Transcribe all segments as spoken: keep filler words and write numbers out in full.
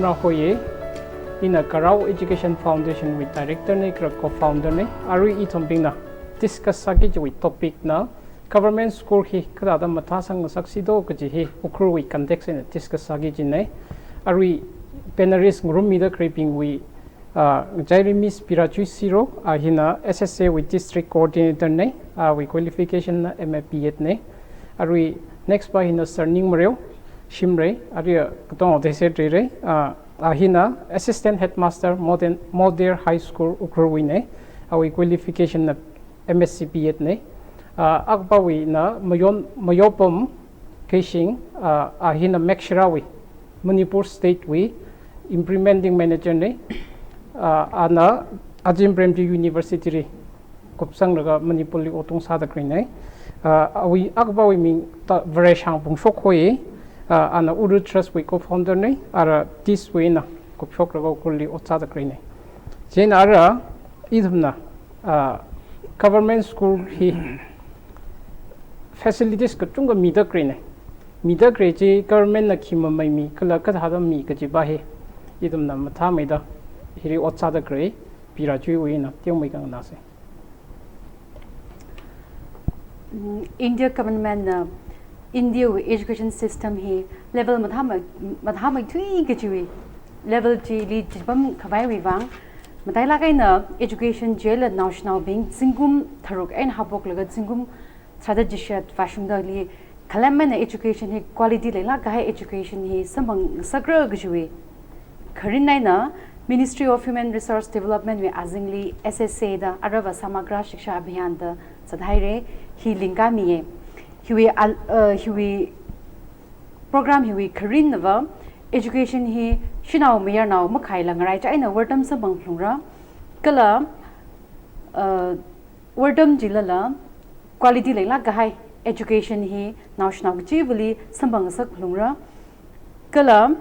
Rahoi, ina Karao Education Foundation wui director ne, kala co-founder ne. Arui ithumbingna discuss sāki chiwui topic na government school hi kathāda mathāsang ngasaksi do kaji hi Ukhrul wui context eina discuss sāki jine. Arui panelist ngarummida khaleibingwui, ah, ngachaili Miss Pirachui Siro, ah, hina S S A wui district coordinator ne, ah, awui qualification na M A B Ed ne. Arui next pa hina Sir Ningmareo Shimray, arui, ah, katong otei secretary, ah, ah, hina assistant headmaster Modern, Model High School Ukhrul wui ne, awui qualification na M S C B Ed ne. Ah, akapawui na Mayon, Mayopam Keishing, ah, ah, hina MECSRA wui, Manipur State wui implementing manager ne. Ah, ana Azim Premji University li kupsanglaga Manipur li otong sāda khalei ne. Ah, awui, akapawui ming ta Vareshang Pungshok hoi, ah, ana Uru Trust wui co-founder ne, ara TISS wui na kupshoklaga Ukhrul li ot sāda khalei ne. Chieina ara ithumna, ah, government school hi facilities kachungkha mida khalei ne. Mida khalei chi government na khi mameimi kala kathāda mi kaji pa hi ithumna mathāmeida hili ot sāda khalei Pirachuiwui eina teomeikha nganāse. Mm, India government na India wui education system hi level mathāmei, mathāmeithui kajiwui, level chili chipam khavaiwui vang, matailāk eina education chila naoshinaobing zingkum tharuk eina haophoklaga zingkum tharāda chishat vāshungdali khalem eina education hi quality leilāk kahai education hi samphang ngasakra kajiwui kharin eina Ministry of Human Resource Development wui azingli S S A da aruiva Samagra Shiksha Abhiyan da zathaire, hi lingkamiye. Hiwui al-, uh, hiwui program hiwui kharinna va education hi shanao mayarnao makhaila ngaraichā eina wortam samphang phalungra. Kala, uh, wortam chilala quality leilāk kahai education hi naoshinao kachivali samphang ngasak phalungra. Kala,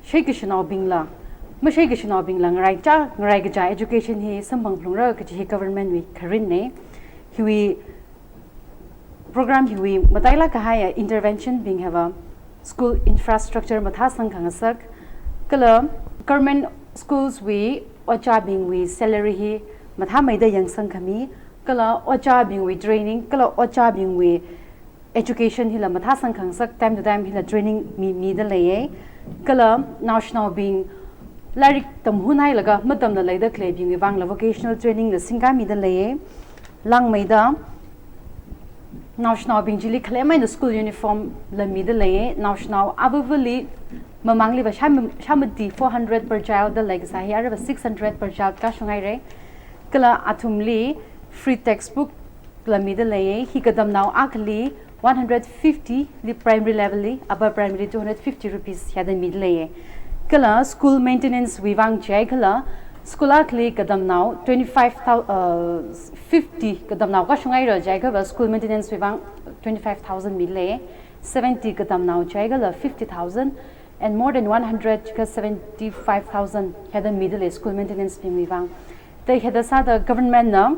sheikashanaobingla, masheikashanaobingla ngaraichā, ngaraikachā education hi samphang phalungra kaji hi government wui kharin ne. Hiwui program hiwui matailāk kahai intervention bing hiva school infrastructure mathāsang khangasak, kala government schools wui ojābingwui salary hi mathāmeida yangsang khami, kala ojābingwui training, kala ojābingwui education hila mathāsang khangasak, time to time hila training mi, mida leiye. Kala naoshinaobing lairik tamhun hailaga matamla leida khaleibingwui vangla vocational training la singkāmida leiye. Langmeida naoshinaobing chili khalem eina school uniform la mida leiye. Naoshinao avāvali mamangli va sham-, shamati four hundred per child da leikasā hi aruiva six hundred per child kāshung haire. Kala athumli free textbook la mida leiye. Hi katamnao akhali one hundred fifty li primary level li, upper primary li two hundred fifty rupees hiyada mida leiye. Kala school maintenance wui vang chiakhala school akhali katamnao twenty-five thousand, uh, fifty katamnao kāshung haira chiakhava school maintenance wui vang twenty-five thousand mida leiye. Seventy katamnao chiakhala fifty thousand, and more than one hundred ka seventy-five thousand hiyada mida lei school maintenance bingwui vang. Da hiyada sāda government na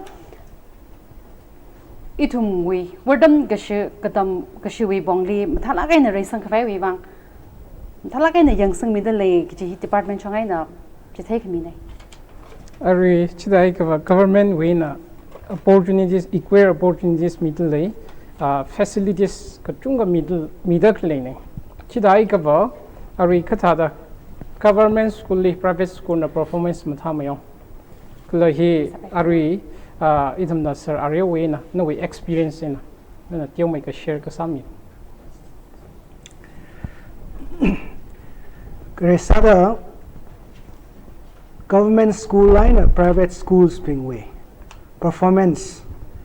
ithumwui wortam kashi katam kashiwui pongli mathālāk eina reisang khavaiwui vang, mathālāk eina yangsangmida lei kaji hi department chang eina chithei khamine. Arui chithākha va government wui eina opportunities, equal opportunities mida lei, ah, facilities kachungkha mida, mida khalei ne. Chithākha va arui kathāda government school li private school na performance mathāmei yong. Kala hi arui, ah, ithumna Sir Areo wui eina, nawui experience eina, nana teomeikha share kasāmi. Khare sāda government school eina private schools bingwui performance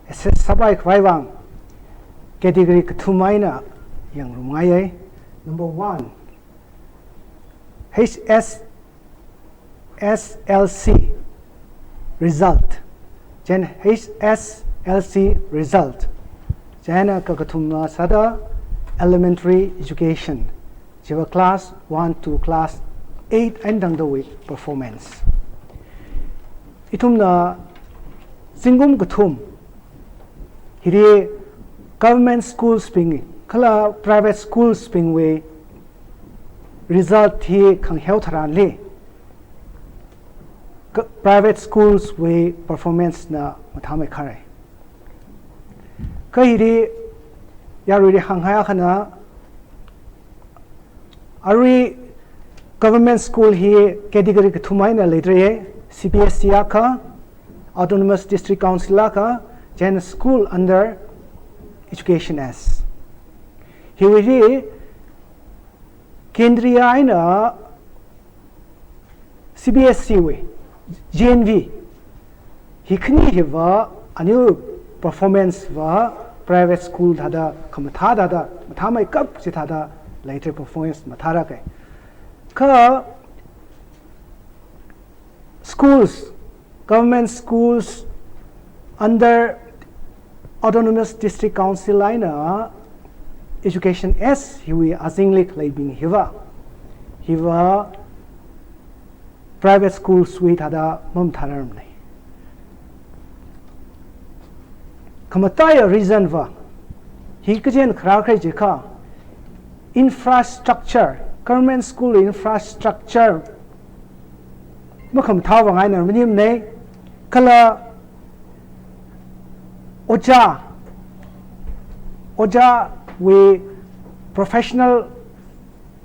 assess sāpai khavai vang category kathum eina yangrumngaiye. Number one, H S S L C result. Chieina H S L C result. Chieina kakathumna sāda elementary education, chiva class one to class eight eina tangdawui performance. Ithumna zingkum kathum hili government schools bing kala private schools bingwui result hi khangaheo tharanli, ka-, private schools wui performance na mathāmei kharai. Kha hili yaruili hānghai akhana, arui government school hi category kathum eina leidalei, C B S E akha, Autonomous District Council akha, chieina school under Education S. Hiwuili kendriya eina C B S E wui, G N V, hi khani hiva aniwui performance va private school thāda khamathā thāda, mathāmeikap chithāda leidalei, performance mathāra kai. Kha schools, government schools under Autonomous District Council eina Education S hiwui azingli khaleibing hiva, hiva private schools wui thāda mamathārarmanei. Khamataiya reason va, hi kajen kharā khalei jiakha, infrastructure, government school infrastructure makhamathā vang eina maninei, kala ojā, ojāwui professional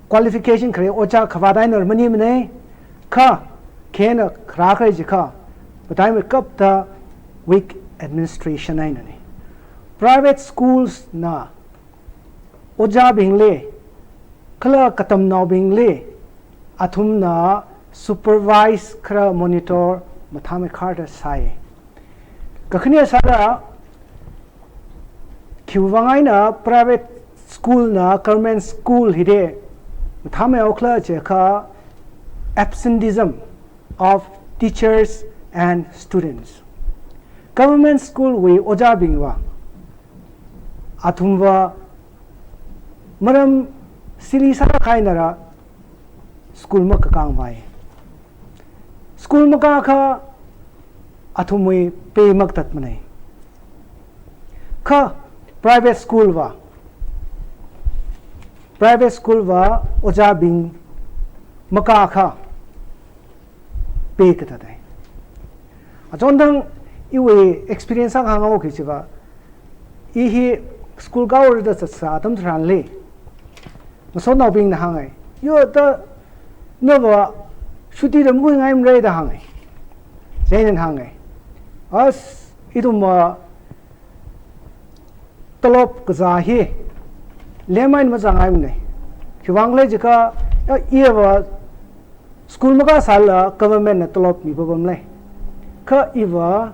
qualification khalei ojā khavāt eina maninei, kha khina kharā khalei jiakha, mataimeikapta weak administration einanei. Private schools na ojābingli, kala katamnaobingli, athumna supervise kala monitor mathāmeikharda sai. Kakhane sāda, khiwui vang eina private school na government school hili mathāmeihao khala jiakha, absenteeism of teachers and students. Government school wui ojābing va, athum va maram silly sāda khainara school makakā vai. School makākha athumwui pay makatatmanei. Kha private school va, private school va ojābing makākha pay katatai. Achonthang iwui experience akha hānga kaji va, i hi school kaora da zatsā atam tharanli, masotnaobingna hāngai, yo ta, nava chutti da makhuingaimara da hāngai. Chieina hāngai, as, ithumva tolop kazā hi lem eina mazangngaimana. Khiwuivang khala jiakha, ya, iva school makāsālala government na tolop mipapamlei. Kha iva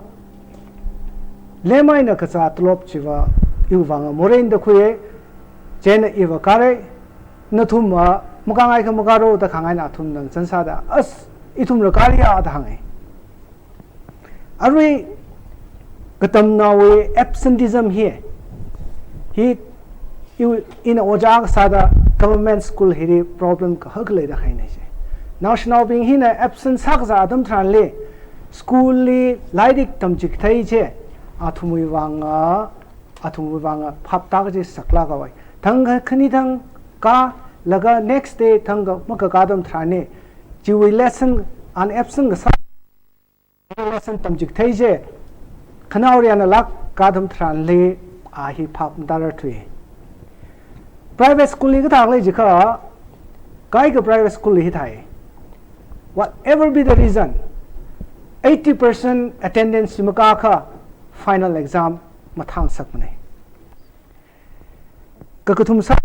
lem eina kazā tolop chiva iwui vang morei da khuiya. Chieina iva kāra, nathumva makāngaikha makālu da kahāng eina athumna chānsāda, as, ithumla kāliya da hāngai. Arui katamnaowui absenteeism hi, hi, i, ina ojā kasāda government school hili problem kahak leida khainei chi. Naoshinaobing hina absent sākazā atam tharanli, school li lairik tamchithei chi, athumwui vanga, athumwui vanga phap tākaji saklāk khavai. Thang kha khani thang kālaga next day thang kha makakā atam tharanli, chiwui lesson, ana absent kasā lesson tamchithei chi, khanaori ana lāk kādam tharanli a hi phap matārar thui. Private school li kathā khala jiakha, kaikha private school li hithāi. Whatever be the reason, eighty percent attendance chi makākha final exam mathāngasakmanei. Kakathum sā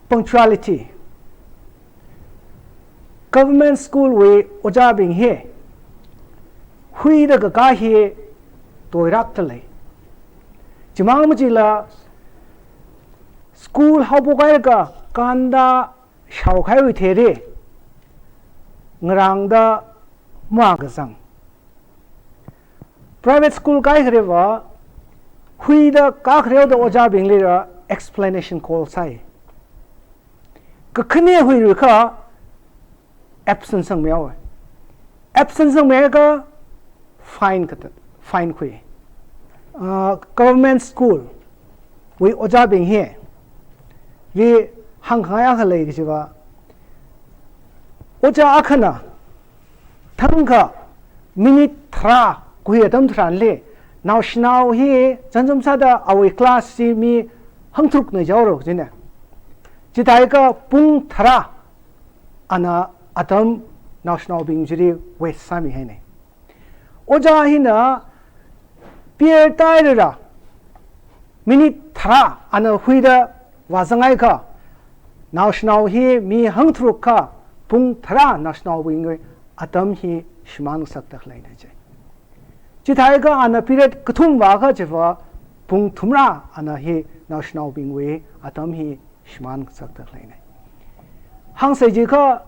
punctuality. Government school wui ojābing hi huida kakā hi toirakta lei. Chimang machila school haophok haiakha kanda shaokahaiwui theili ngarāngda makazang. Private school kaikhariva, huida kākharihaoda ojābinglila explanation call sai. Kakhane huiluikha absent sangmihaowa. Absent sangmiakha fine kata, fine khui. Ah, government school wui ojābing hili hāngkhangai akha lei kajiva, Ojā akhana thangkha minute tharā khuiya atam tharanli, naoshinao hi chānjam sāda awui class chi mi hangtharukna jaoro jina. Chithākha pung tharā ana atam naoshinaobing chili waste sāmihaina. Ojā hina period tāhaira, minute tharā ana huida vāzangakha, naoshinao hi mi hangtharukka pung tharā naoshinaobingwui atam hi shimān ngasakda khaleina je. Chithākha ana period kathum vākha chiva pung thumrā ana hi naoshinaobingwui atam hi shimān ngasakda khaleina. Hāngsa jikha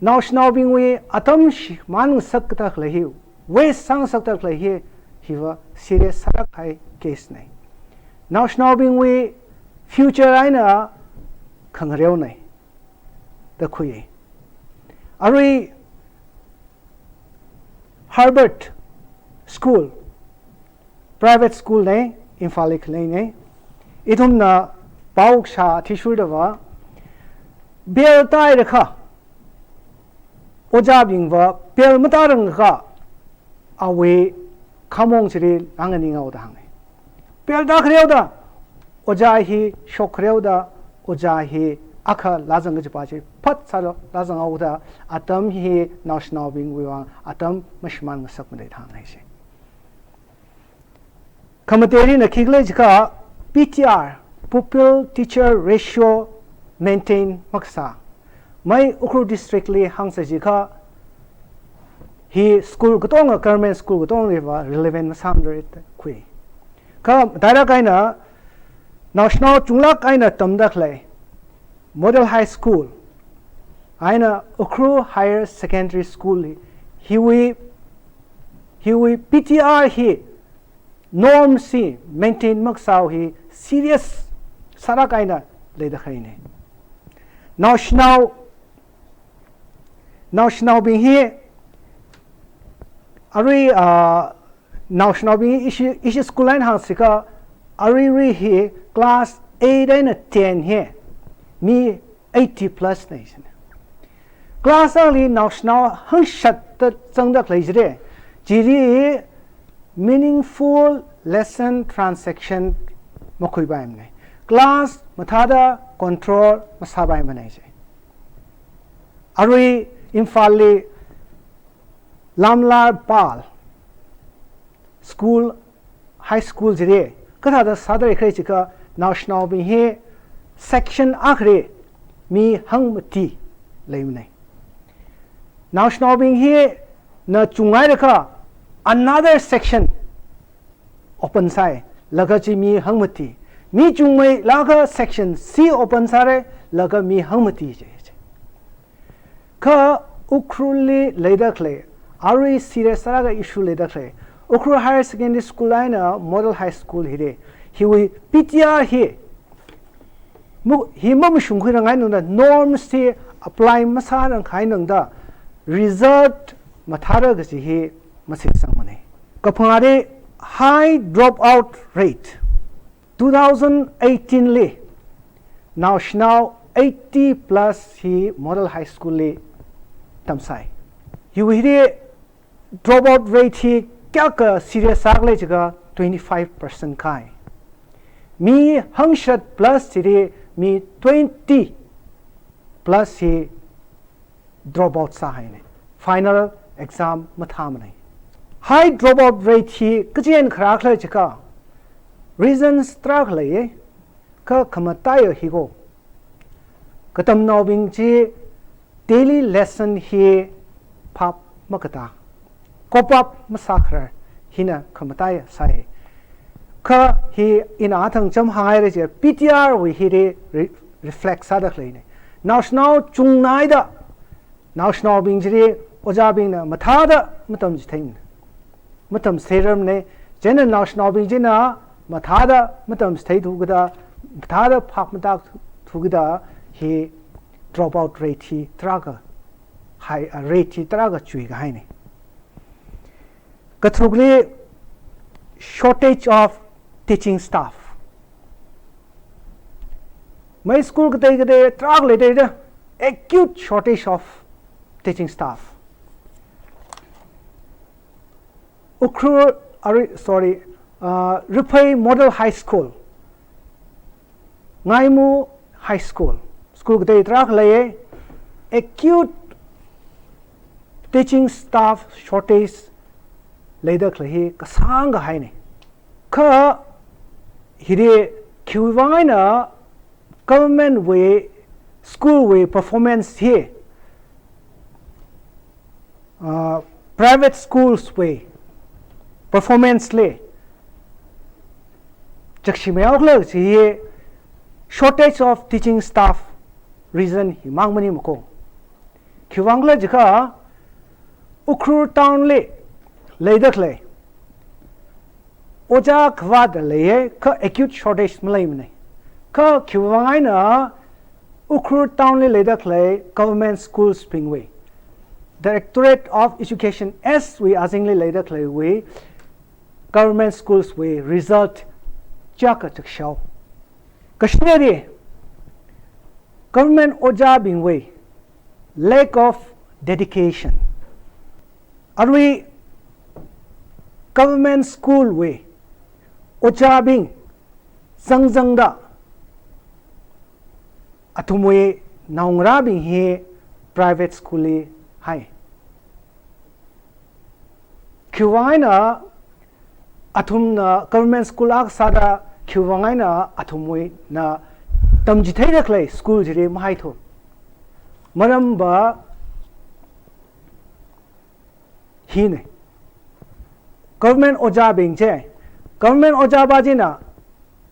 naoshinaobingwui atam shimān ngasakda khalei hi, waste sāngasakda khalei hi, hiva serious sālāk kahai case na. Naoshinaobingwui future eina khangareona da khui. Arui Harvard School, private school na, Imphalli khaleina. Ithumna pao kasā athishurdava, bell tāhaira kha, ojābingva bell matāranglakha awui khamong chili rānganinghaoda hānga. Bell tākhareoda, ojā hi shokhareoda, ojā hi akha lāzang kajipa chi phat sālo lāzanghaoda, atam hi naoshinaobingwui vang atam mashimān ngasakmana da hānga shi. Khamateilina khikhala jikha P T R, pupil teacher ratio maintain makasā. Mai Ukhrul district li hāngsa jikha hi school katonga, government school katongliva relevant masāmara da khui. Kha direct eina naoshinao chunglāk eina tamda khalei Model High School eina Ukhrul Higher Secondary School li hiwui, hiwui P T R hi norm chi maintain makasā hi serious sālāk eina leida khaleina. Naoshinao, naoshinaobing hi arui, ah, naoshinaobing ishi, ishi school eina hāngsa jikha aruirui hi class eight eina ten hi mi eighty plus na jina. Class akhali naoshinao hangshatta zangda khalei jire, chili meaningful lesson transaction makhuipaimana. Class mathāda control masāpaimana je. Arui Imphalli Lamlar Pal school, high school chili kathāda sāda leikhala jikha, naoshinaobing hi section akhali mi hangmati leimana. Naoshinaobing hina chunghailakha another section open sāi, laga chi mi hangmati. Mi chungmeilakha section chi open sāra, laga mi hangmati je. Kha Ukhrulli leida khalei, arui serious sālāk kahai issue leida khalei, Ukhrul Higher Secondary School eina Model High School hili, hiwui P T R hi, mu-, hi mamashungkhuirang eina tangda, norms hi apply masārang eina tangda, result mathāra kaji hi mashitsangmana. Kaphangāli high dropout rate. Two thousand eighteen li naoshinao eighty plus hi Model High School li tamsai. Hiwui hili dropout rate hi kayākha serious sākhala jikha twenty-five percent kai. Mi hangshat plus chili mi twenty plus hi dropout sāhaina. Final exam mathāmana. High dropout rate hi kachi eina kharā khala jikha, reasons tarākha lei, kha khamataiya hi ko. Katamnaobing chi daily lesson hi phap makatā, cope up masākharar hina khamataiya sāi. Kha hi ina athang cham hānghaira je, P T R wui hili re-, reflect sāda khaleina. Naoshinao chungnaida, naoshinaobing chili ojābingna mathāda matamchitheimana. Matamchitheirarmana, chieina naoshinaobing china mathāda matamchitheithu kada, mathāda phap matāthu kada, hi dropout rate hi tarākha high, uh, rate hi tarākha chuikahaina. Katharukli, shortage of teaching staff. Mai school katei katei tarākha leida, acute shortage of teaching staff. Ukhrul, arui, sorry, uh, Riphei Model High School, Ngaimu High School, school katei tarākha leiya, acute teaching staff shortage leida khalei hi kasāng kahaina. Kha hili khiwui vang eina government wui school wui performance hi, uh, private schools wui performance li chakshi mayao khala chi hi shortage of teaching staff reason himang maningmana ko. Khiwui vang khala jiakha Ukhrul town li leida khalei ojā kavāda leiya, kha acute shortage maleimana. Kha khiwui vang eina Ukhrul town li leida khalei government schools bingwui, Directorate of Education S wui azingli leida khaleiwui government schools wui result chiyākha chakshao. Kashinadi, government ojābingwui lack of dedication. Arui government school wui ojābing zangzangda athumwui naongarābing hi private school li hai. Khiwui vang eina athumna government school akha sāda khiwui vang eina athumwui na tamchitheida khalei school chili mahaithu. Maramva hina. Government ojābing chi, government ojāva china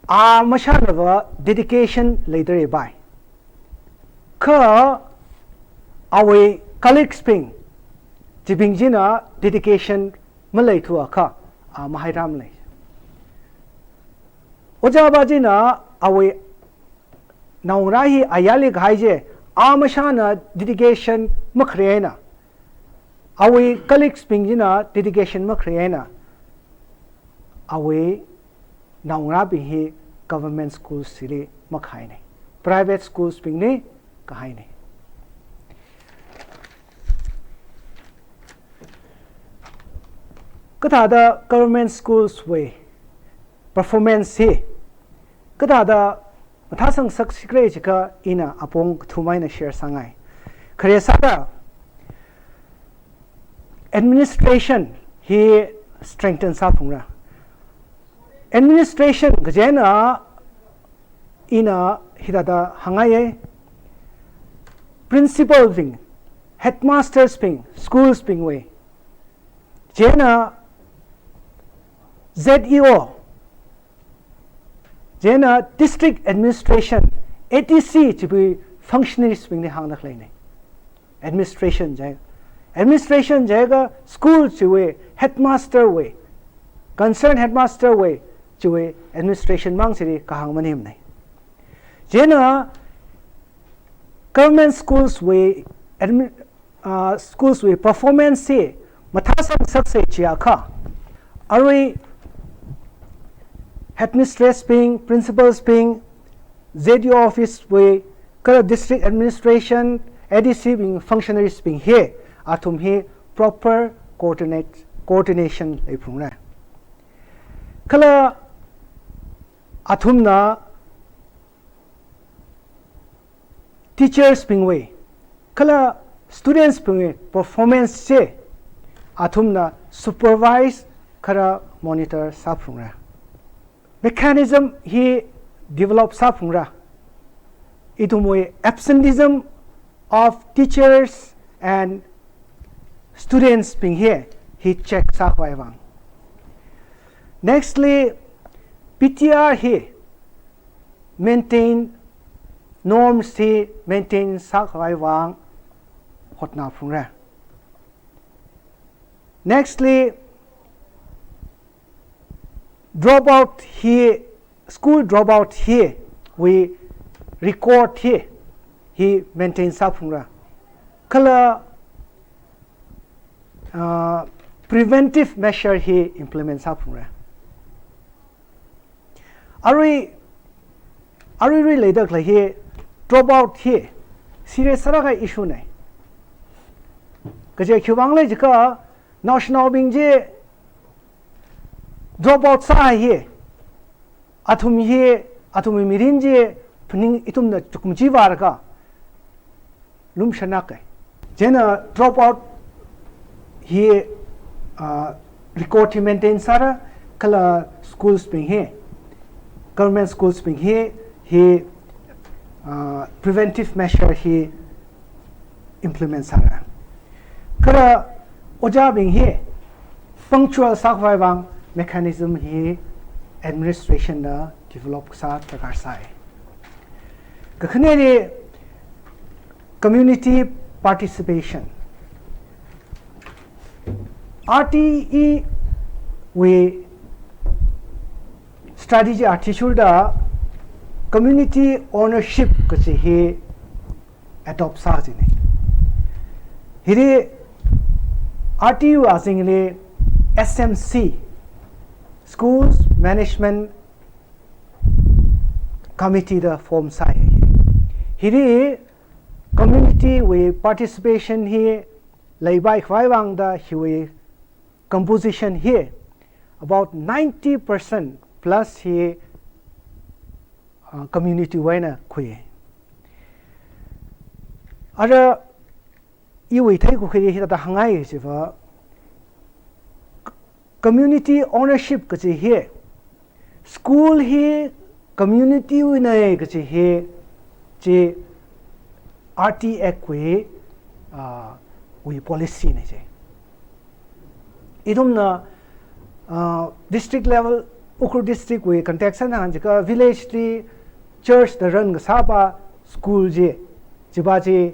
a mashānava dedication leidalei bai. Kha awui colleagues bing, chibing china dedication maleithuakha a mahairāmana. Ojāva china awui naongarā hi ayarli kahai chi a mashāna dedication makhalei eina, awui colleagues bing china dedication makhalei eina, awui naongarābing hi government schools chili makahaina, private schools bingli kahaina. Kathāda government schools wui performance hi kathāda mathāsang saksi khala jiakha ina apong kathum eina share sāngai. Khare sāda administration hi strengthen sāphungra. Administration kajina ina hithāda hāngngaiya. Principal bing, headmasters bing, schools bingwui, chieina Z E O, chieina district administration, A D C chiwui functionaries bingli hāngda khaleina. Administration chi, administration jiakha school chiwui headmaster wui, concerned headmaster wui, chiwui administration mang chili kahāng maningmana. Chieina government schools wui admi-, uh, schools wui performance hi mathāsang saksa jiakha, arui headmistress bing, principals bing, Z E O office wui, kala district administration, A D C bing, functionaries bing hi, athum hi proper coordinate, coordination leiphungra. Kala athumna teachers bingwui kala students bingwui performance chi athumna supervise kala monitor sāphungra. Mechanism hi develop sāphungra. Ithumwui absenteeism of teachers and students bing hi, hi check sākhavai vang. Nextly, P T R hi maintain, norms hi maintain sākhavai vang hotnaphungra. Nextly, dropout hi, school dropout hiwui record hi, hi maintain sāphungra. Kala, uh, preventive measure hi implement sāphungra. Arui, aruirui leida khalei hi, dropout hi serious sālāka issue na. Kaje khiwuivang lei jiakha, naoshinaobing chi drop out sāhai hi, athum hi, athumwui mirin chi phaning ithumna chukum chi vālaga, lumshanlāka. Chieina drop out hi, ah, record hi maintain sāra, kala schools bing hi, government schools bing hi, hi, ah, preventive measure hi implement sāra. Kala ojābing hi punctual sākhavai vang mechanism hi administration na develop sā darkar sai. Kakhaneli community participation. R T E wui strategy athishurda community ownership kaji hi adopt sā kajina. Hili R T E wui azingli S M C, Schools Management Committee da form sāi. Hili community wui participation hi leipai khavai vang da hiwui composition hi about ninety percent plus hi, uh, community wuina khui. Ara iwui theikakhui hi thāda hāngngai chiakha, community ownership kaji hi, school hi community wuina kaji hi, chi R T Act wui, ah, wui policy na chi. Ithumna, ah, district level, Ukhrul district wui context na hānga jiakha village li church da run kasāpa school chi, chipa chi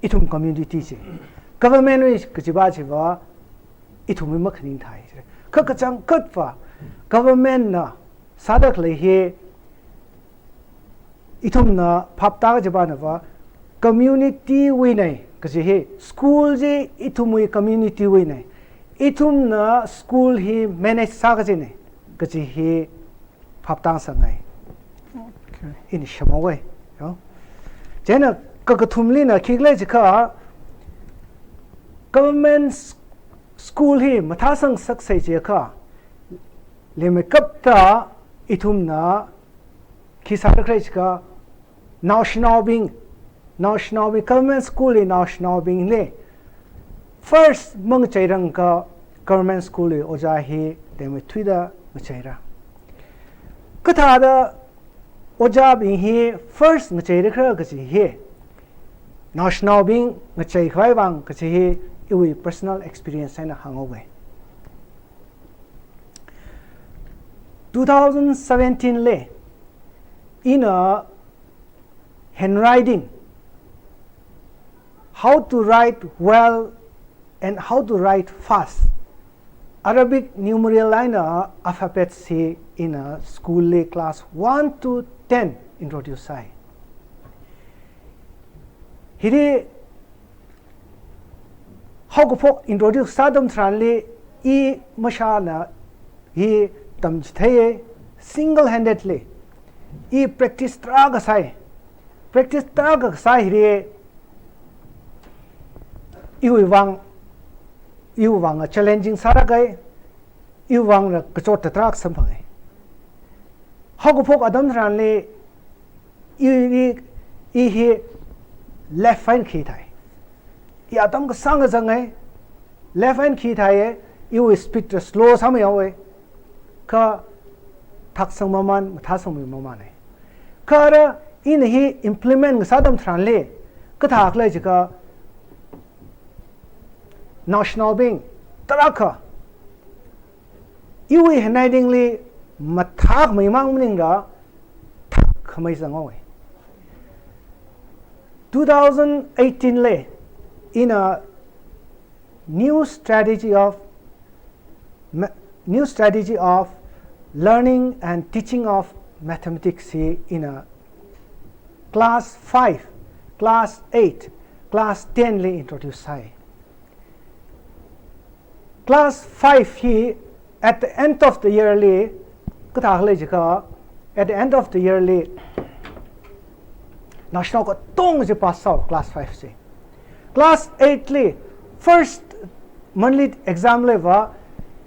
ithum community chi. Government wui kajipa chiva ithumwui makhaning thai. Kha kachangkhatva government na sāda khalei hi ithumna phaptā kajipa nava community wuina kaji hi, school chi ithumwui community wuina. Ithumna school hi manage sā kajina kaji hi phaptāngasakngai. Okay. Ina shāmhaowa. Yo. Chieina kakathumlina khikhala jiakha, government s-, school hi mathāsang saksai jiakha, leimeikapta ithumna khi sāda khalei jiakha, naoshinaobing, naoshinaobing, government school li naoshinaobingli first mangacheirangakha government school li ojā hi leimeithuida ngacheira. Kathāda ojābing hi first ngacheira khala kaji hi, naoshinaobing ngacheikhavai vang kaji hi iwui personal experience eina hānghaowa. Two thousand seventeen li ina handwriting, how to write well and how to write fast, Arabic numeral eina alphabets hi ina school li class one to ten introduce sāi. Hili haokaphok introduce sā atam tharanli i mashāna hi tamchitheiya, single handedly i practice tarākha sāi. Practice tarākha kasā hili iwui vang, iwui vang challenging sālāka, iwui vang kachot tarākha samphanga. Haokaphok atam tharanli i, i, i hi left eina khi thai. I atam kasāng kazanga, left eina khi thai, iwui speed slow sāmeihaowa. Kha thāksang maman, mathāsangmei mamana. Kha ara ina hi implement kasā atam tharanli, kathā khala jiakha, naoshinaobing tarākha iwui handwriting li mathākhamei mang maningla thākkhamei zanghaowa. Two thousand eighteen li ina new strategy of ma-, new strategy of learning and teaching of mathematics hi ina class five, class eight, class ten li introduce sāi. Class five hi at the end of the year li, kathā khala jiakha, at the end of the year li naoshinao katonga chi pass sāhao class five chi. Class eight li First monthly exam li va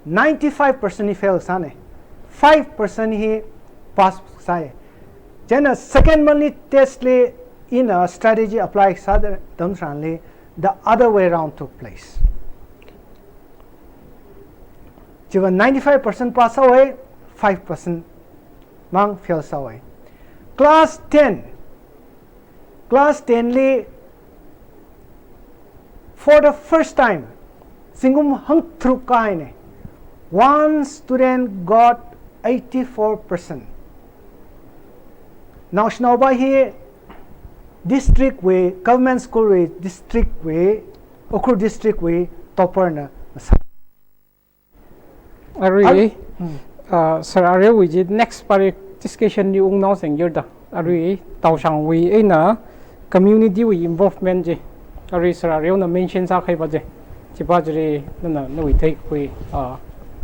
ninety-five percent hi fail sāna, five percent hi pass sāya. Chieina second monthly test li ina strategy apply sāda atam tharanli, the other way round took place. Chiva ninety-five percent pass sāhaowa, five percent mang fail sāhaowa. Class ten, class ten li for the first time, zingkum hangtharuk kahaina, one student got eighty-four percent. Naoshinaopa hi district wui, government school wui, district wui, Ukhrul district wui topper na masā. Arui, Ar- Hmm. uh, Sir Areo wui chi next pari discussion li ungnao seng yurda. Arui, Taoshang wui eina community wui involvement chi. Arui Sir Areo na mention sākahaipa chi. Chipa chili nana nawui theikhui, uh,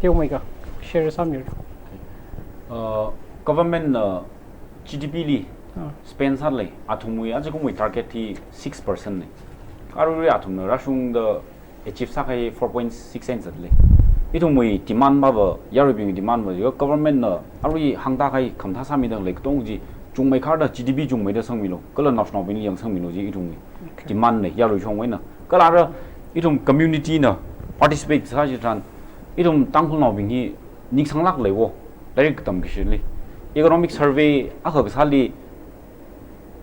teomeikha share sāmira. Uh, government na G D P li Ah. spend sālei, athumwui, ajakumwui target hi six percent na. Arui athumna rāshungda achieve sākahai four point six eight zatlei. Ithumwui demand pa va, yaruibing demand pa, yo government na arui hāngda kahai khamathā sāmida lei katonga chi, chungmeikharda G D P chungmeida sangmilu, kala naoshinaobingli yangsangmilu chi ithumwui Okay. demand na, yarui shongwui eina. Kala ara, ithum community na participate sā chitharan, ithum Tangkhulnaobing hi ningsanglāk leiwo, lairik katam kashili. Economic survey akha kasāli,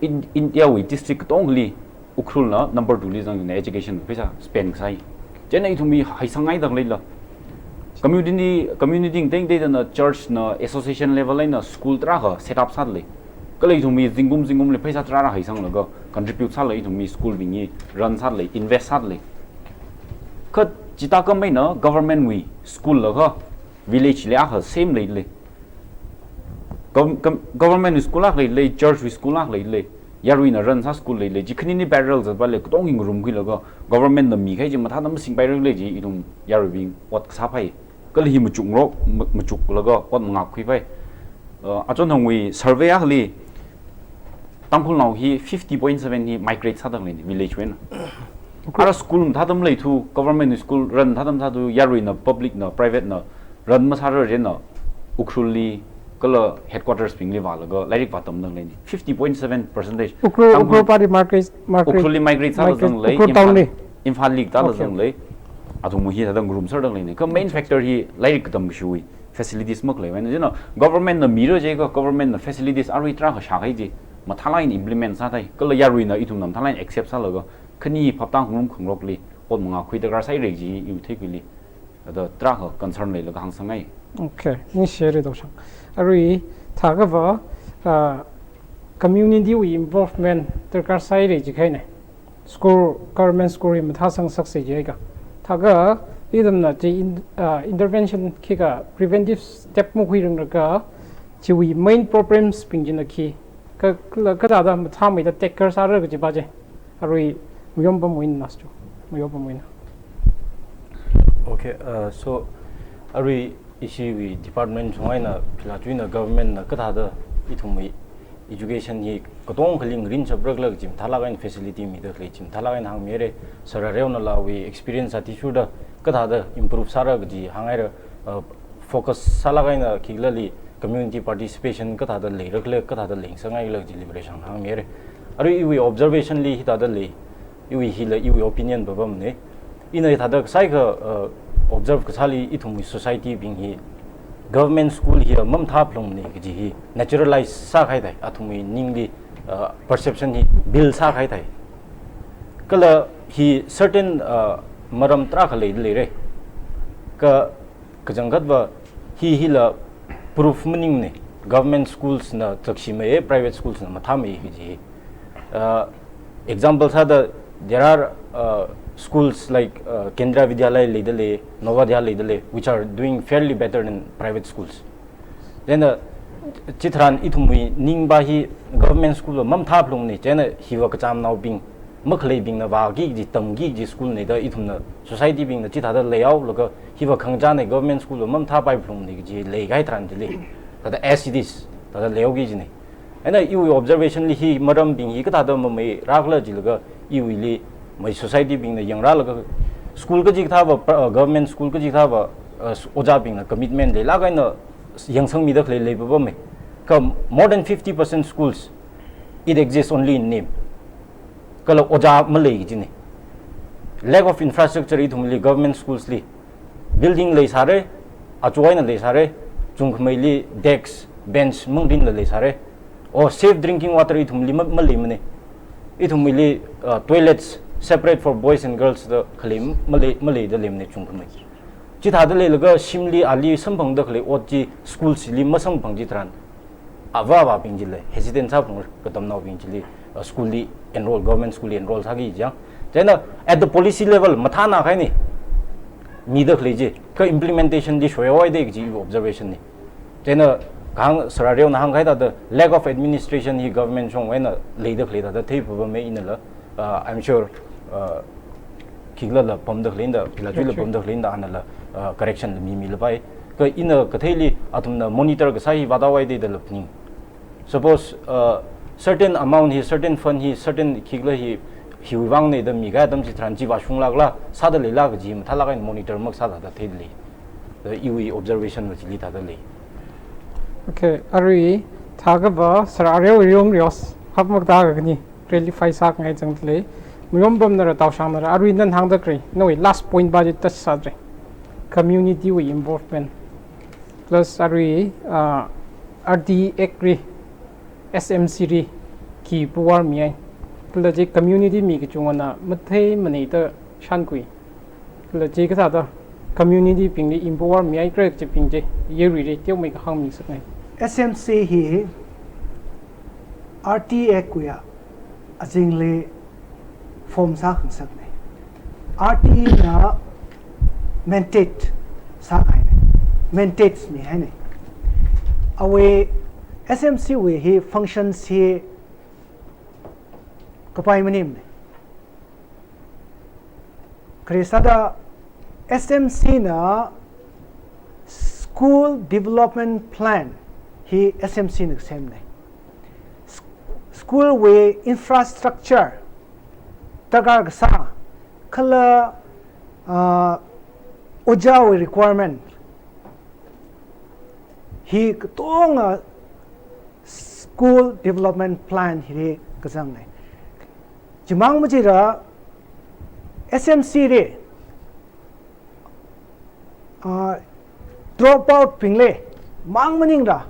in, India wui district katongali, Ukhrul na number two li zangna education pheisā spend kasā hi. Chieina ithum hi haisangngaida leila. Community, community tengtengda na church na association level eina school tarākha set up sālei. Kala ithum hi zingkum zingkumli pheisā tarākha haisanglaga contribute sālei, ithum hi school bing hi run sālei, invest sālei. Kha chithākha maina government wui school la kha village li akha same leilei. Gov-, gov-, government school akha leilei, church school akha leilei, yaruina run sā school leilei, chi khanini parallel zatpalei, katonga ngarumkhuilaga government na mikahai chi mathāda masingpairakle chi ithum yaruibing ot kasāpai. Kala hi machukngarok, ma-, machuklaga ot mangākkhuipai. Uh, achonthangwui survey akhali Tangkhulnao hi fifty point seven hi migrate sāda leina village wui eina. Ara school mathāda maleithu, government school run mathāda mathāthu, yaruina public na private na run masārarena Ukhrulli kala headquarters bingli vālaga lairik vātamda leina. Fifty point seven percentage. Ukhrul, Tangkhul Ukhrul pali migrate, migrate, Ukhrulli migrate sāla migrate, zanglei, Ukhrul Imphal, town li. Imphal li tāla Okay. zanglei. Athum hi thāda ngarumserda leina. Kha main factor hi lairik katam kashiwui facilities makhalei wui eina. Chieina government na mira jiakha, government na facilities arui tarākha shākahai chi mathālāk eina implement sāthei. Kala yaruina ithumna mathālāk eina accept sālaga khani phaptā ngarum khangarokli ot mangākkhui darkar sāhaira chi iwui theikhuili. Thāda tarākha concern leilaga hāngsangngai. Okay, ningshire Taoshang. Arui thākha va, ah, community wui involvement darkar sāhaira chi kahaina. School, government school hi mathāsang success jiakha. Thākha, ithumna chi in, ah, intervention khikha preventive step makhuiranglakha, chiwui main problems bing china khi, ka, ka, kathāda mathāmeida tackle sāra kajipa chi. Arui, Mayompamwui eina nastu. Mayompamwui eina. Okay, uh, so, arui ishiwui department chungwui eina, philā chuina government na kathāda ithumwui education hi katongali ngarinchaprakhala kaji mathālāk eina facility mida khalei chi mathālāk eina hāngmira, Sir Areo nala awui experience athishurda kathāda improve sāra kaji hānghaira, uh, focus sālāk eina khikhalali community participation kathāda leirakhala, kathāda leingasakngaikhala kajili Vareshang hāngmira. Arui iwui observation li hithāda lei, iwui hila iwui opinion papamna. Ina hithāda kasāikha, uh, observe kasāli ithumwui society bing hi government school hi mamathā phalungmana kaji hi naturalize sākahai thei, athumwui ningli, uh, perception hi build sākahai thei. Kala hi certain, uh, maram tarākha leida leira. Ka, kachangkhatva hi hila proof maningmana, government schools na zakshimeiya, private schools na mathāmeiya kaji hi. Uh, example sāda, there are, uh, schools like, uh, Kendriya Vidyalaya leida lei, Navodaya leida lei, which are doing fairly better than private schools. Then, uh, chitharan ithumwui ningpa hi government school va mamathā phalungmana, chieina hiva kachamnaobing, makhaleibingna vāki kaji, tamki kaji school na da ithumna society bingna chithāda leihaolaga hiva khangachāna, government school va mamathāpai phalungmana kaji leikahai tharan chili, thāda as it is, thāda leihaoki kajina. Eina iwui observation li hi marambing hi kathāda mameirakhala jilaga iwuili mai society bingna yangrālaga School kachikathāva, uh, government school kachikathāva, uh, s-, ojābingna commitment leilāk eina yangsangmida khalei leipapamei. Kha more than fifty percent schools, it exists only in name. Kala ojā malei kajina. Lack of infrastructure ithumli government schools li. Building leisāra, achu eina leisāra, chungkhameili desk, bench mangrinla leisāra. O safe drinking water ithumli ma-, maleimana. Ithumli, uh, toilets separate for boys and girls da khalei malei, maleida leimana chungkhamei. Chithāda leilaga shimli ali samphangda khalei ot chi school chili masamphang chitharan, avā avābing chili hesitant sāphung, katamnaobing chili, uh, school li enroll, government school li enroll sāki chang. Chieina at the policy level mathānā kahaina mida khalei chi, kha implementation li shoihaoda kaji observation na. Chieina kahāng Sir Areona hāngkahai thāda lack of administration hi government shongwui eina leida khalei thāda theipapamei inala, uh, I'm sure, uh, khikhala pamda khalei eina, philā chuila pamda khalei eina anala, uh, correction la mimilapai. Kha ina katheili athumna monitor kasā hi vāthaohaida lāphaning. Suppose, uh, certain amount hi, certain fund hi, certain khikhala hi, hiwui vangna da mikahai atam chitharan chi vāshunglākla, sāda leilā kaji mathālāk eina monitor makasā thāda theilei. Da iwui observation va chili thāda lei. Okay, arui thākha va Sir Areo Riom Rios hapmak thākha khani clarify sāngai changda lei. Mayom pamnara, Taoshang nara, arui nana hāngda khalei, nawui last point va chi touch sādalei. Community wui involvement. Plus arui, ah, R T Act li, S M C li, khi power mihai. Kala chi community mi kachungana matheimanei da shānkhui. Kala chikathāda community bingli empower mihai kre chibing chi, yaruili teomeikha hāngmi ngasakngai. S M C hi R T Act wuiya azingli form sākhangasaknei. R T na mandate sākahainei. Mandates mihainei. Awui S M C wui hi functions hi kapai maningmanei. Khalei sāda S M C na School Development Plan hi S M C na semnei. S-, school wui infrastructure darkar kasā, kala, ah, ojāwui requirement hi katonga School Development Plan hili kazangnei. Chimang machila S M C li, ah, dropout bingli mang maningla,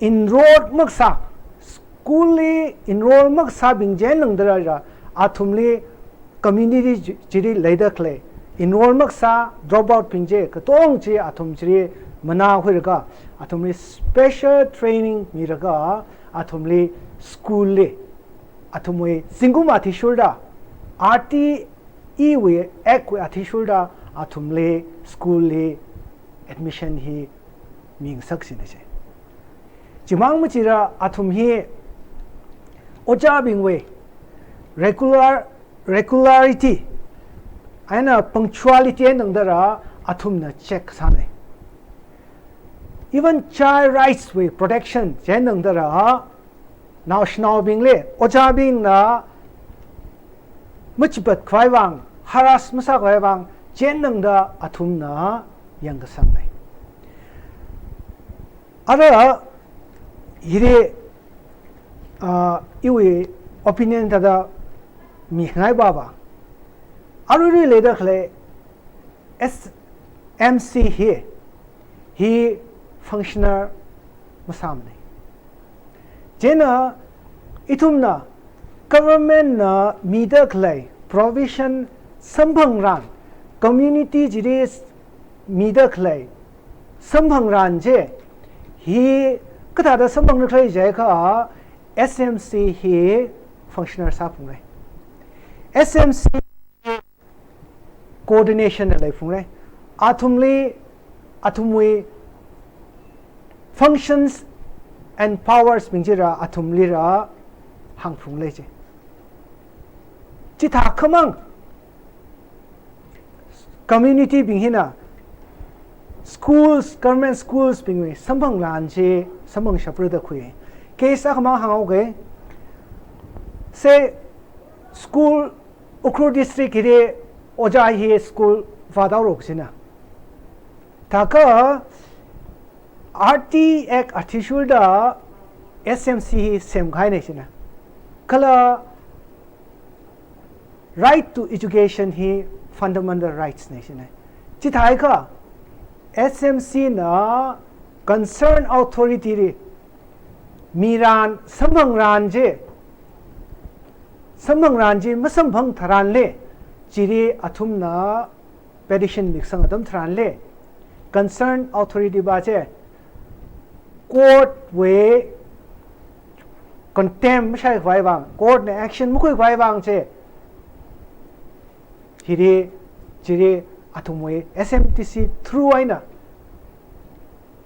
enroll makasā, school li enroll makasābing chi eina nangdala athumli community chi-, chili leida khalei, enroll makasā dropout bing chi katong chi athum chili manā khuilaga, athumli special training milaga, athumli school li, athumwui zingkum athishurda, R T E wui Act wui athishurda, athumli school li admission hi mingasak sinei chi. Chimang machila athum hi ojābingwui regular, regularity eina punctuality eina nangdala athumna check sānei. Even child rights wui protection chi eina nangdala naoshinaobingli ojābingna machipat khavai vang, harass masā khavai vang, chi eina nangda athumna yangkasangnei. Ara hili, ah, iwui opinion thāda mingai baba. Aruirui leida khalei S M C hi, hi functional masāmanei. Chieina ithumna government na mida khalei provision samphangran, community chili mida khalei samphangran chi, hi kathāda samphangda khalei jiakha S M C hi functional sāphungrei. S M C coordination na leiphungrei. Athumli, athumwui functions and powers bing chila athumlila hāngphunglei chi. Chithākhamang community bing hina schools, government schools bingwui samphangran chi samphang shapra da khui. Case akhamang hānghaoga. Say, school Ukhrul District hili Ojā hi school vādaoro kachina. Thākha R T Act athishurda S M C hi semkahaina china. Kala right to education hi fundamental rights na china. Chithākha S M C na concerned authority li miran samphangran chi, samphangran chi masamphang tharanli, chili athumna petition mikasang atam tharanli, concerned authority pa chi court wui contempt mashai khavai vang, court na action makhui khavai vang chi, hili, chili athumwui S M T C through eina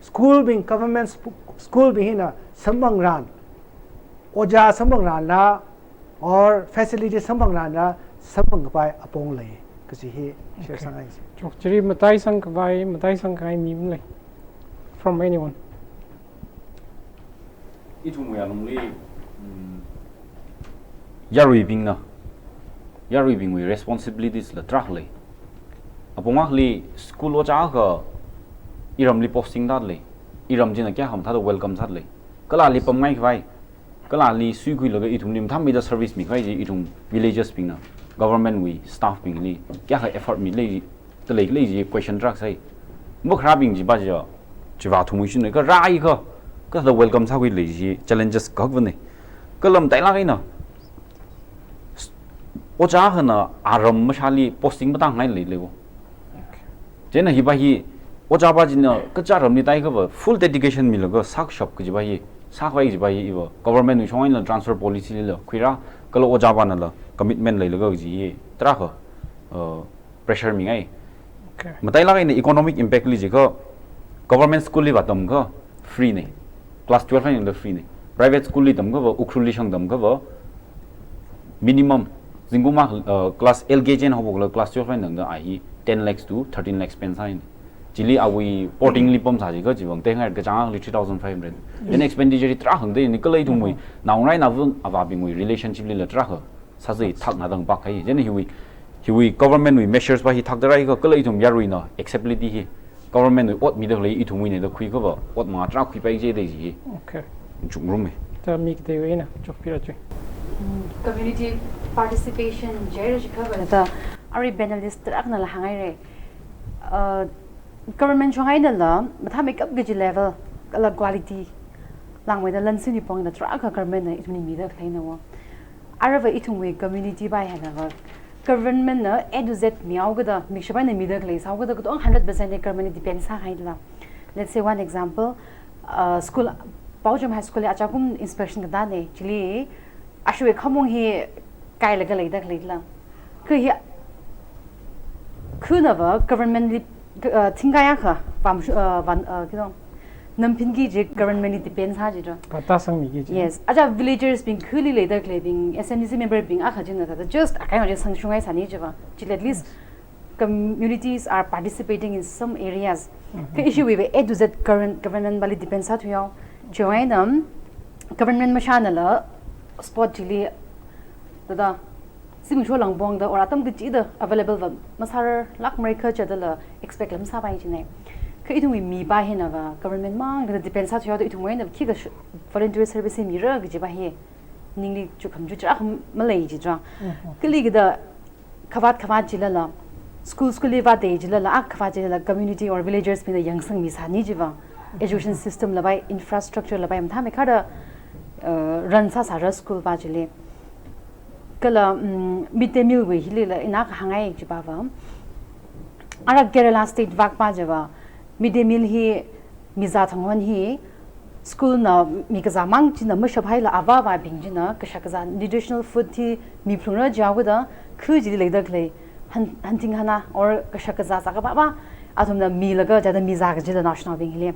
school bing, government sp-, school bing hina samphangran, ojā samphangranla, or facility samphangranla, samphang kapai apong lei, kaji hi share Okay. sāngai. Chok, chili mataisang khavai, mataisang khavai mi malei from anyone. Ithumwui alungli, mm, yaruibingna, yaruibingwui responsibilities la tarākha lei. Apong akhali school ojā akha iramli posting tālei, iram china kayākha mathāda welcome sālei. Kala ali pamngai khavai, kala ali suikhuilaga ithumli mathāmeida service mikhavai chi ithum villages bingna, government wui staff bingli kayākha effort milei, talei khalei chi question tarākha sai. Makharābing chipa chi, chiva thumui shunai, kha rāakha, kathāda welcome sākhuilei chi challenges kakhava nei. Kala matailāk eina, s-, ojā akhana aram mashāli posting matāngai leilei wo. Chieina hipa hi, ojā pa china kacha ramli tāikhava full dedication milaga sākashap kajipa hi, sākhavai kajipa hi, iva government wui shong eina transfer policy lila khuira, kala ojā panala commitment leilaga kaji hi tarākha, uh, pressure mingai. Okay. Matailāk eina economic impact li jiakha, government school li vātamkha free nei. Class twelve eina tangda free nei. Private school li tamkhava, Ukhrulli shang tamkhava, minimum, zingkum akha, uh, class L K G eina haophoklaga class twelve eina tangda a hi ten lakhs to thirteen lakhs spend sāi nei. Chili awui boarding li pamsā jiakha chivang teingai kachāng akhali three thousand five hundred. Then expenditure hi tarākha hāngda nei, kala ithumwui, Mm-hmm. naongarā naovā avābingwui relationship lila tarākha sāzai thakna dang pak hai. Chieina hiwui, hiwui government wui measures pa hi thakda rāakha, kala ithum yaruina acceptability hi, government wui ot mida khalei ithumwui nei da khuikhava, ot manga tarākha khuipai jida chi hi. Okay. Chukngarummei. Thāda mi kateiwui eina chokpira chui. Mm, community participation jihaira jiakhava thāda, arui panelist tarākhanala hānghaira. Uh, government shong einala mathāmeikap kaji level, kala quality langmeida lansin ni pongda tarākha government na ithumli mida khaleina wo. Aruiva ithumwui community pa hinava government na A to Z mihaokida, mikashapaina mida khalei sāhaokida, katonga hundred percent li government li depend sāhaila. Let's say one example, uh, school, Paocham High School li achakum inspection katā nei, chili ashiwui khamong hi kailaga leida khaleila. Kha hi, khanava government li, uh, thingkaiya kha, pam shu, uh, van, uh, kidong, namphinki chi government li depend sā jidra. Pata sangmiki chi. Yes. Aja villagers bing, khali leida khaleibing, S M D C member bing akha china thāda just akai ma chi sangshungngai sāni chiva. Chili at least communities are participating in some areas. Mm-hmm. Kha ishiwui va A to Z govern-, government pali depend sāthuihao. Chiwui eina government mashānala spot chili thāda, zimiksho langpongda or atam kachida available va masārarlākmara kha chidala expect la masāpai chi nei. Kha ithumwui mipa hinava government mangda depend sāthuihaoda ithumwui eina khikha sh-, voluntary service hi mira kajipa hi ningli chukkham chu tarākha malei jidra. Mhm. Kalikida khavāt khavāt chilala, school school li vātei chilala, akhavāt chilala community or villagers bingna yangsangmi sāni chiva. Education system la pai, infrastructure la pai, mathāmeikharda, uh, run sāsāra school pa chili. Kala, mm, mid day meal wui hilila ina kahāngngai chipava, ara Kerala state vak pa chiva, mid day meal hi mizā thang hon hi school na mi kazā mang china mashaphaila avāva̱bing china kashak kazā nutritional food hi miphalungra jihaokida, khu chili leida khalei han-, hanthing hana or kashak kazā sākapapa athumna milaga chithāda mizā kajila naoshinaobing hili.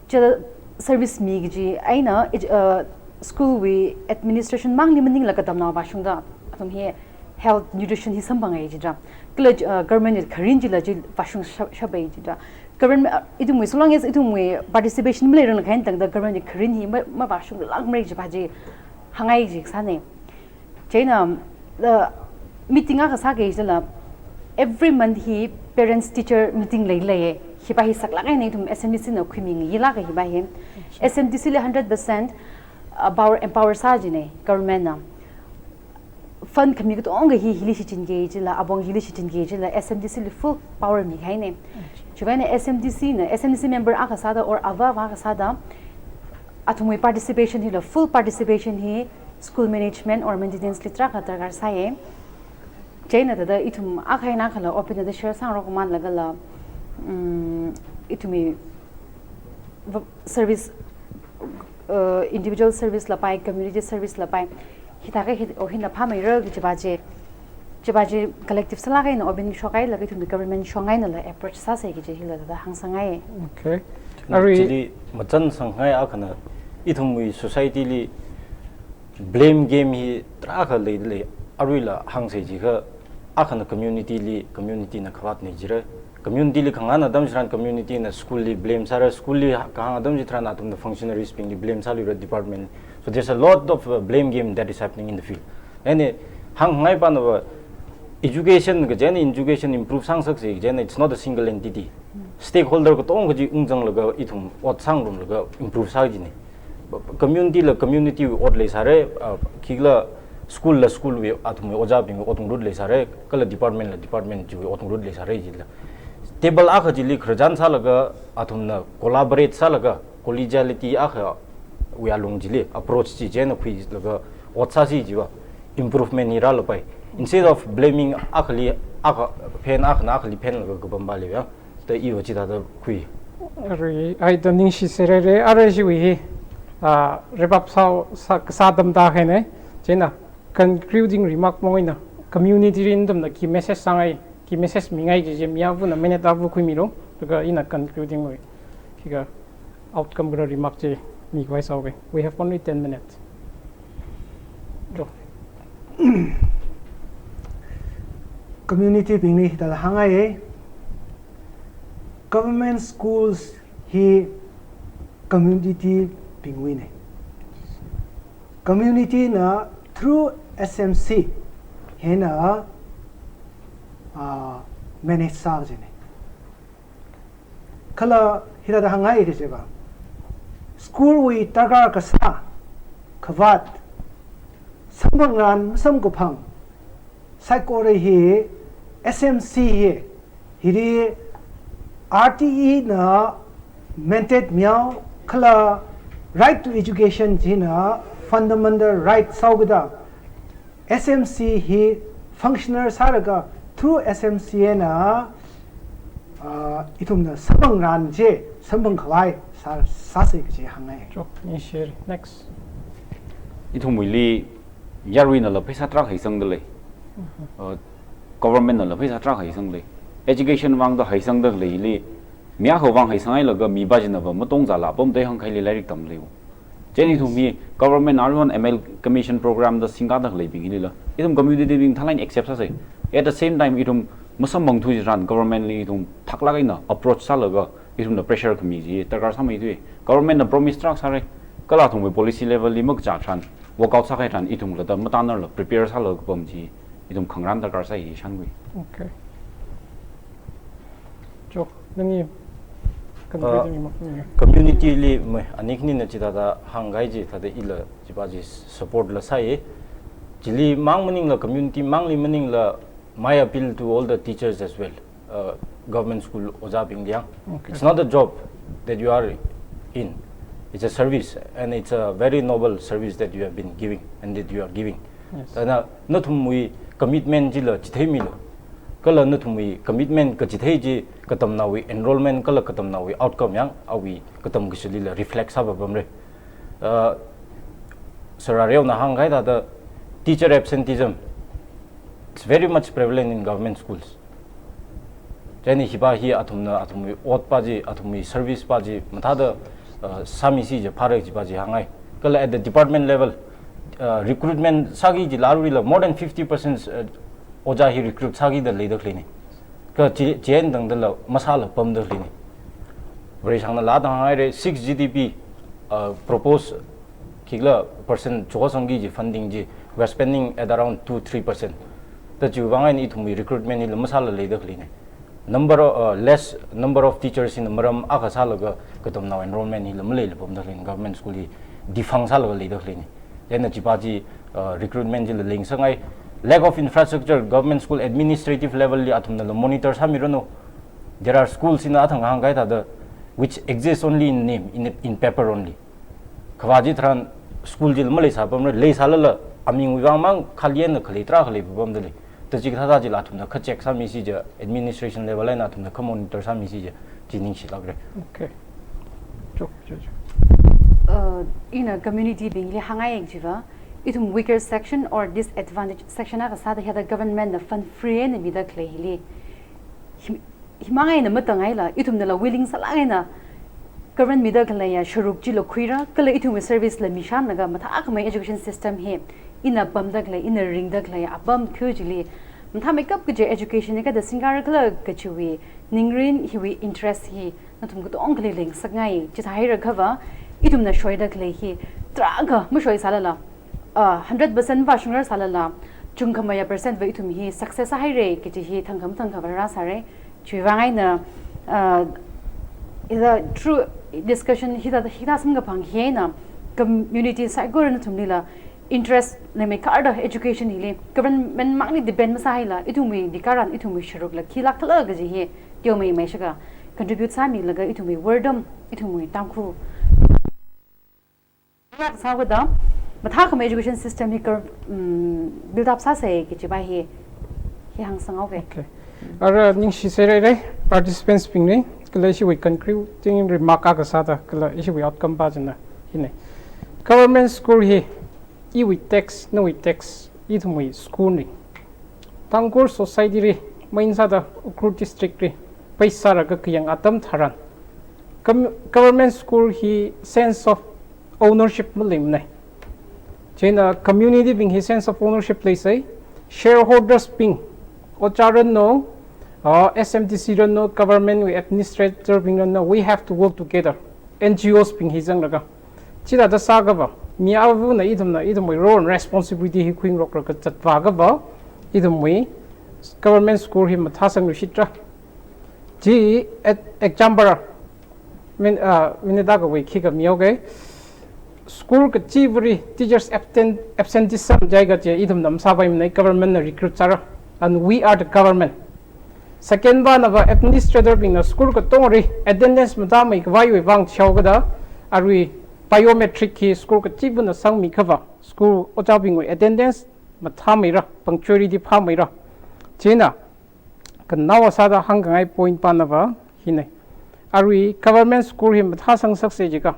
Chithāda service mi kaji eina, uh, school wui administration mangli maningla katamnao vāshungda athum hi health nutrition hi samphangai jidra. Kala, uh, government wui kharin chila chi vāshung sha-, shapai jidra. Government, uh, ithumwui, so long as ithumwui participation maleirang khain tangda government wui kharin hi ma, mavāshunglākmara jipa chi hāngngai ji sānei. Chieina, uh, meeting akha sāki jilala, Every month hi parents teacher meeting leilei. Hiva hi saklāk eina ithum S M D C na khuiming yilāk hiva hi. S M D C li hundred percent, uh, power, empower sā jine government na. Fund khami katonga hi hili shichinki jila, apong hili shichinki jila, S M D C li full power mikahaine. Chiwuivang S M D C na, S M D C member akha sāda or ava ava akha sāda, athumwui participation hila, full participation hi school management or maintenance li tarākha darkar sāye. Chieina thāda ithum akha eina akhala opinion da share sāngarok manlagala, mm, ithumwui v-, service, uh, individual service lapai, community service lapai, hithākha hi, o hina phāmeira kajiva chi, chiva chi collective sālāk eina opinion shokhailaga ithumwui government shong einala approach sāsa kaji hila thāda hāngsangngai. Okay. Arui chili machansang ngai akhana, ithumwui society li blame game hi tarākha leidalei, aruila hāngsa jiakha, akhana community li, community na khavāt nei jira. Community li khangahān atam chitharan community na school li blame sāra, school li khangahān atam chitharan athumna functionaries bingli blame sāluira, department. So there's a lot of, uh, blame game that is happening in the field. And, uh, hāngngai panava education kaji eina education improve sāngasaksa kaji eina, it's not a single entity. Stakeholder katonga chi ungzanglaga ithum ot sāngarumlaga improve sā jine. Community la community wui ot leisāra, uh, khikhala school la school wui athumwui ojābingwui ot ngarut leisāra, kala department la department chiwui ot ngarut leisāra jila. Table akha chili khararchan sālaga athumna collaborate sālaga collegiality akhawui alung chili approach chi chieina khuilaga ot sāsi jiva improvement hi rālapai. Instead of blaming akhali akha phen, akhana akhali phenlaga kapam pali ya. Thāda iva chithāda khui. Arui, ai thāda ningshi serere, arui chiwui hi, ah, wrap up sā, sā, sā atam tāhaine. Chieina, concluding remark mong eina, community rin athumna khi message sāngai, khi message mingai kaji chi mi avana minute ava khuimilu, laga ina concluding wui. Khikha outcome kala remark chi mikhavai sāuke. We have only ten minutes. Go. Community bingli hithāda hāngngaiye. Government schools hi community bingwuine. Community na through S M C hina, ah, manage sā jine. Kala hithāda hāngngai kajiva, school wui darkar kasā, khavāt, samphangran masamkaphang, saikora hi S M C hi, hili R T E na mandate mihaowa, kala right to education china fundamental right sāhaokida, S M C hi functional sālaga through S M C na, ah, ithumna samphangran chi samphang khavai sā, sāsa kaji hāngngai. Sure, ningshi. Next. Ithumwuili yaruinala pheisā tarākha heisangdalei. Mhm. Uh, government nala pheisā tarākha heisangdalei. Education vangda heisangdaleili, mi akhawui vang heisanghailaga mipa chinava matongzala apam da hāngkhaili lairik tamleiwo. Chieina ithum hi government R one M L commission program da singkadaleibing hilila, ithum community bing thālāk eina accept sāsei. At the same time, ithum masamphangthu chitharan government li ithum thaklāk eina approach sālaga, ithumna pressure khami chi darkar sāmeithui. Government na promise tarākha sāra, kala athumwui policy level li makachā tharan, work out sākahai tharan, ithumla thāda matanarla prepare sālaga kapam chi ithum khangarān darkar sāi shānkhui. Okay. Jo, nani, uh, concluding remark ni. Community li mai, ani khanina chithāda hāngkahai chi thāda ila chiva chi support la sāi. Chili mang maningla, community mangli maningla, my appeal to all the teachers as well. Uh, government school ojābingli yang. Okay. It's not a job that you are in. It's a service, and it's a very noble service that you have been giving and that you are giving. Yes. Thāda nathumwui commitment chila chitheimilu. Kala nathumwui commitment kachithei chi katamnaowui enrollment kala katamnaowui outcome yang awui katam kashilila reflect sāpapamra. Uh, Sir Areo na hāngkahai thāda teacher absenteeism, it's very much prevalent in government schools. Chieina hiva hi athumna, athumwui ot pa chi, athumwui service pa chi mathāda, uh, sāmisi jiakha phāra kajiva chi hāngngai. Kala at the department level, uh, recruitment sāki jila aruila more than fifty percent, uh, ojā hi recruit sākida leida khaleine. Kha chi, chieina tangdala masāla pamda khaleine. Vareshi nala thāda hānghaira, six G D P, uh, propose khikhala percent chokasangki kaji funding chi, we are spending at around two, three percent. Ta chiwui vang eina ithumwui recruitment hila masāla leida khaleina. Number of, uh, less number of teachers hina maram akha sālaga katamnao enrollment hila maleila pamda khaleina, government school hi defunct sālaga leida khaleina. Chieina chipa chi, uh, recruitment chila leingasakngai. Lack of infrastructure, government school administrative level li athumnala monitor sāmiranu. There are schools hina athang hāngkahai thāda which exists only in name, in, in paper only. Khavā chitharan school chila maleisāpamra, leisālala amingwui vang mang khaleina khalei tarākha leipamda lei. Ta chikathā chila athumna kha check sāmisi ja, administration level eina athumna kha monitor sāmisi ja, chi ningshilākra. Okay. Chuk, chuk, chuk. Uh, ina community bingli hāngngai chiva, ithum weaker section or disadvantaged section akha sāda hithāda government na fund free eina mida khalei hili. Hi, himang eina matangaila, ithumnala willing sālāk eina government mida khaleiya sharuk chila khuira, kala ithumwui service la mishanlaga mathākhamei education system hi, ina pamda khalei, ina ringda khalei apam khu chili mathāmeikap kaji education hi kathāda singkara khala kajiwui ningrin hiwui interest hi nathum katongali leingasakngai. Chithāhaira khava, ithumna shoida khalei hi tarākha mashoisālala, uh, hundred percent va shungra sālala, chungkhameiya percent va ithum hi success sāhaira kaji hi thangkha mathangkha va rāsāra. Chiwui vang eina, uh, is a true discussion hithā, hithā samkaphang hi eina community saikora nathumlila interest leimeikarda education hili, government mangli depend masāhaila, ithumwui dikaran ithumwui sharukla khilāk khala kaji hi teomeimei shākha contribute sāmilaga ithumwui wardom, ithumwui Tangkhul lāk sāvāda mathākhamei education system hi kar, um, build up sāsa kajipa hi, hi hāngsanghaoga. Okay. Ara ningshi sāhaira, participants bingli, kala ishiwui concluding remark akha sāda, kala ishiwui outcome pa china hina. Government school hi iwui tax, nawui tax, ithumwui school na. Tangkhul society li, main sāda Ukhrul district li, pheisālaga kayang atam tharan, gov-, government school hi sense of ownership maleimanei. Chieina community bing hi sense of ownership leisai, shareholders bing, ojā ranu, uh, S M D C ranu, government wui administrator bing ranu, we have to work together. N G Os bing hi zanglaga. Chithāda sākhava, mi avāvana ithumna, ithumwui role and responsibility hi khuingarokra kazatvā khava, ithumwui government school hi mathāsangluishitra. Chi at example, min, ah, minute akhawui khikha mihaoga. School kachivali teachers absent, absenteeism jiakha chi ithumna masāpaimanei, government na recruit sāra. And we are the government. Second pa nava administrator bingna school katongli attendance mathāmeikhavaiwui vang chihaokada, arui biometric hi school kachivana sangmikhava, school ojābingwui attendance mathāmeira, punctuality phāmeira. Chieina, khanao sāda hāngkhangai point pa nava hinei. Arui government school hi mathāsangsaksa jiakha,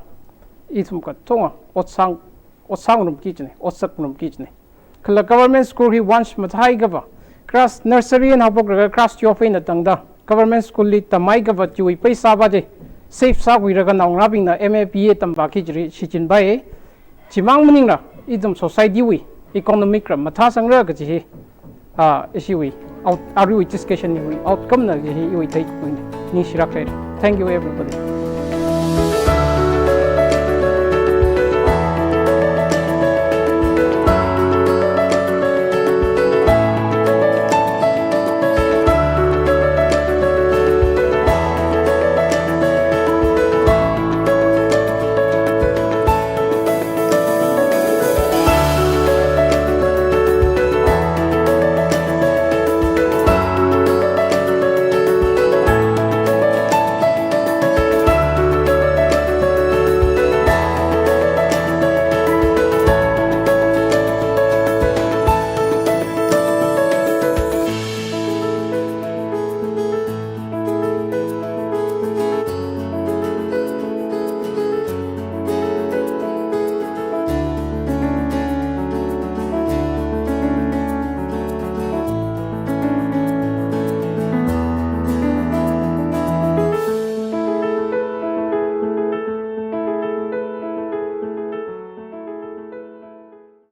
ithum katonga otsang, otsangrumki jinei, otsakngarumki jinei. Kala government school hi once mathāhaikhava, class nursery eina haophoklaga class twelve eina tangda, government school li tamhaikhava chiwui pheisā pa chi save sākhuilaga naongarābingna M A, B A tamvāki jiri shichinpai. Chimang maningla, ithum society wui economic la mathāsangra kaji hi, ah, ishiwui out, aruiwui discussion wui outcome na kaji hi iwui theikhuinei. Ningshilākra. Thank you everybody.